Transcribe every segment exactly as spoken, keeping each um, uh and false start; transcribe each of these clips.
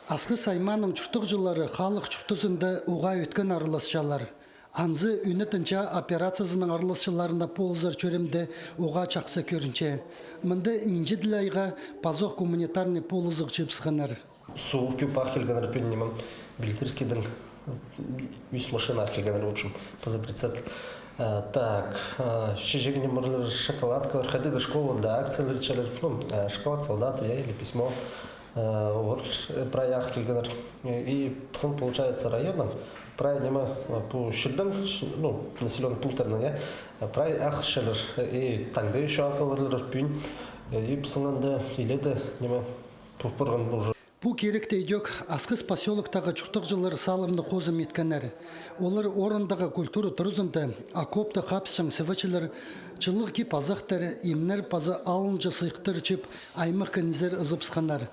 Асхыс аймааның чуртағҷылары халых чуртазында уғаа ӧткін араласчалар. Анзы ӱнетін чаа операциязының араласчыларына полызар чӧрімде уғаа чахсы кӧрінче. Мында нинҷе-де ле айға пазох гуманитарный полызығ чыыбысханнар. Суғ кӧп ах килгеннер пӱӱн ниме, Белитырскийдең ӱс машина ах килгеннер, в общем, паза прицеп. Э, так, э, чиҷек нимелер, шоколадкалар, хайдағ-да школада акциялар итчелер, ну, э, шоколад солдату, я, или письмо. Э, олар, э, прай ах килгеннер. Э, и пістің, получается, районның прай ниме, э, пу чирдең, ш-, ну, населённый пунктарның, я, э, прай ах килчелер. И таңда ещё ах килерлер пӱӱн. Э, и пістің анда иледе ниме, пу парған уже. Пу киректе ідӧк Асхыс посёлоктағы чуртағҷылар салымны хозым иткеннер. Олар орындағы культура туразында окопта хапсаң сываачылар, чылығ кип-азахтар, имнер паза алынҷа сыйыхтар чіп, аймах кінзер ызыбысханнар.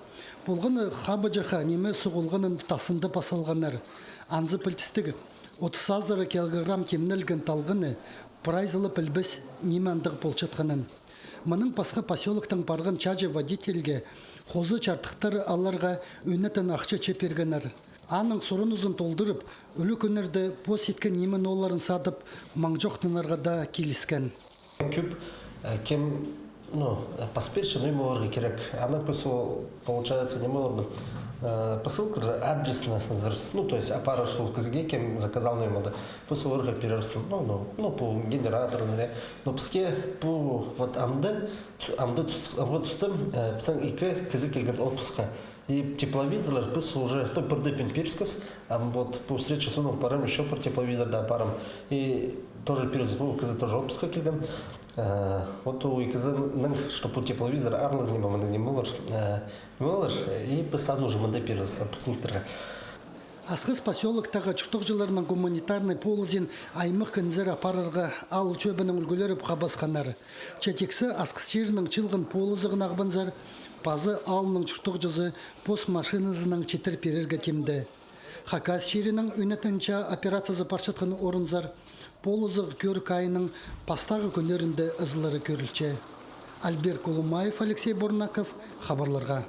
Полған на хабаҷахха ниме суғылғанын тасында пас салғаннар. Анзы пілдістіг, отыс азыра килограмм тимнелген талғаны, прайзы ла пілбес, ниме андағ полчатханын. Мының пасха посёлоктаң парған чааҷы водительге хоза чардыхтар аларға ӱнетін ахча чіп пиргеннер. Аның сурынызын толдырып, ӱлӱкӱннерде пос иткен ниме-ноларын садып, маң чоохтанарға даа киліскен. Кӧп, э, кем, ну, э, пас пирче, ну, ниме оларға кирек. Аны піс ол, получается, ниме оларды, э, посылка, адресный адрес, ну, то есть апарар ол кізіге, кем заказал нимені. Піс оларға пирербіс, ну, ну, ну, пу генератор, ну, я. Но піске пу, вот, амды, амды тус-, амғы туста, э, пістің ікі кізі килген отпускха. И тепловизорлар піс уже, ну, пірдее пӱӱн пирібіскебіс, ам вот пу встреча соонаң парам, ещё пір тепловизор даа апарам. И тоже пирібіс, ол кізі тоже отпускха килген. Э, вот ол кізінің, чтоб пу тепловизор аарлығ ниме, мындағ ниме полар, э, ниме полар, и піс аны уже мында пирібіс, пікініктерге. Асхыс посёлоктағы чуртағҷыларның гуманитарный полызын аймах кінзер апарарға аал чӧбінең ӱлгӱлеріп хабасханнар. Че тиксі Асхыс чирінің чыылған полызығын ағбанзар, паза аалның чуртағҷызы пос машиназынаң читір пирерге тимде. Хакас чирінің ӱнетін чаа операциязы парчатхан орынзар полызығ кӧрік айының пастағы кӱннерінде ызылары кӧрілче. Альберт Кулумаев, Алексей Бурнаков, хабарларға.